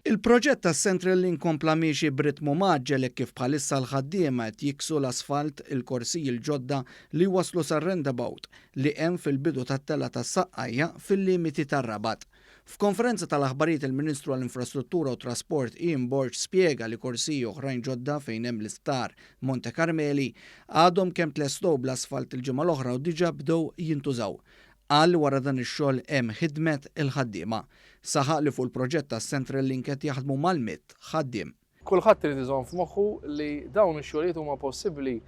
Il-proġett tas-Central Link kompla miexi b'ritmu mgħaġġel hekk kif bħalissa l-ħaddiema qed jiksu l-asfalt il-korsiji l-ġodda li jwasslu sar-roundabout li hemm fil-bidu tat-telgħa tas-Saqqajja fil-limiti tar-Rabat. F'konferenza tal-aħbarijiet il-Ministru għall-Infrastruttura u Trasport Ian Borg spjega li korsiji oħrajn ġodda fejn hemm l-Isptar Monte Carmeli għadhom kemm tlestow bl-asfalt il-ġimgħa l-oħra u diġà bdew jintużaw. Qal li wara dan ix-xogħol hemm ħidmet il-ħaddiema. Saħaq li fuq il-proġett tas-Central Link qed jaħdmu mal-100 ħaddiem. Kulħadd irid iżomm f'moħħu li dawn ix-xogħlijiet huma possibbli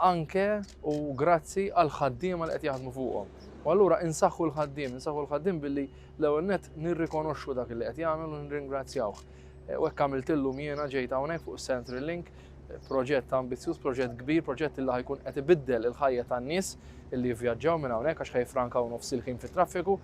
anke u grazzi għall-ħaddiema li qed jaħdmu fuqhom. U allura insaħħu l-ħaddiem, insaħħu l-ħaddiem billi l-ewwel nett nirrikonoxxu dak li qed jagħmel u nirringrazzjawh. U hekk għamilt illum jiena ġejt hawnhekk fuq Central Link, proġett ambizzjuż, proġett kbir, proġett li ħa jkun qed ibiddel il-ħajja tan-nies illi jivvjaġġaw minn hawnhekk għax ħa jiffrankaw nofs il-ħin fit-traffiku.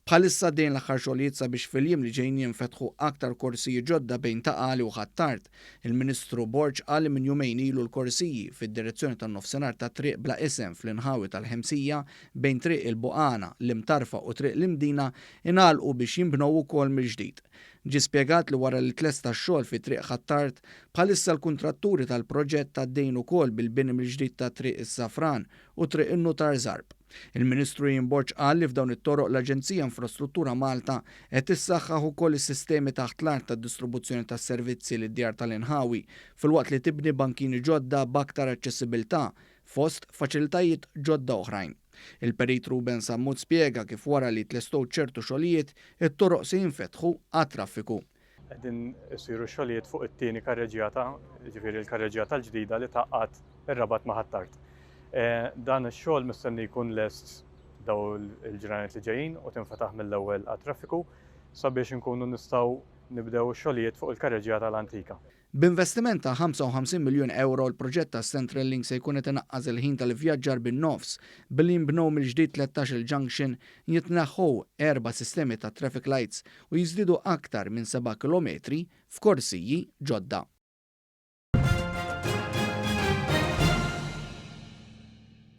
Bħalissa għaddejjin l-aħħar xogħlijiet sabiex fil-jiem li ġejjin jinfetħu aktar korsiji ġodda bejn Ta' Qali u Ħ'Attard. Il-Ministru Borg qal li minn jumejn ilu l-korsiji fid-direzzjoni tan-Nofsinhar ta' Triq Bla Isem fl-inħawi tal-Ħemsija bejn Triq il-Buqana, l-Imtarfa u Triq l-Imdina ingħalqu biex jinbnew ukoll mill-ġdid. Ġie spjegat li wara li tlesta x-xogħol fi Triq Ħ'Attard, bħalissa l-kuntratturi tal-proġett għaddejjin ukoll bil-bini mill-ġdid ta' Triq is-Safran u Triq in-Nutar Zarb. Il-Ministru Ian Borg qal li f'dawn it-toroq l-Aġenzija Infrastruttura Malta qed issaħħaħ ukoll is-sistemi taħt l-art tad-distribuzzjoni tas-servizzi lid-djar tal-inħawi filwaqt li tibni bankini ġodda b'aktar aċċessibilità fost faċilitajiet ġodda oħrajn. Il-Perit Ruben Sammut spjega kif wara li tlestow ċertu xogħlijiet, it-toroq se jinfetħu għat-traffiku. Qegħdin isiru x-xogħlijiet fuq it-tieni karreġġjata, jiġifieri l-karreġġjata l-ġdida li tgħaqqad ir-Rabat ma' Ħ'Attard. Dan ix-xogħol mistenni jkun lest dawn il-ġranet li ġejjin u tinfetaħ mill-ewwel għat-traffiku sabiex inkunu nistgħu nibdew ix-xogħlijiet fuq il-karreġġjata l-antika. B'investiment ta' 55 miljun ewro, il-proġett tas-Central Link se jkun qed inaqqas il-ħin tal-ivvjaġġar bin-nofs, billi jinbnew mill-ġdid 13-il junction, jitneħħu erba' sistemi ta' traffic lights u jiżdiedu aktar minn seba' kilometri f'korsiji ġodda.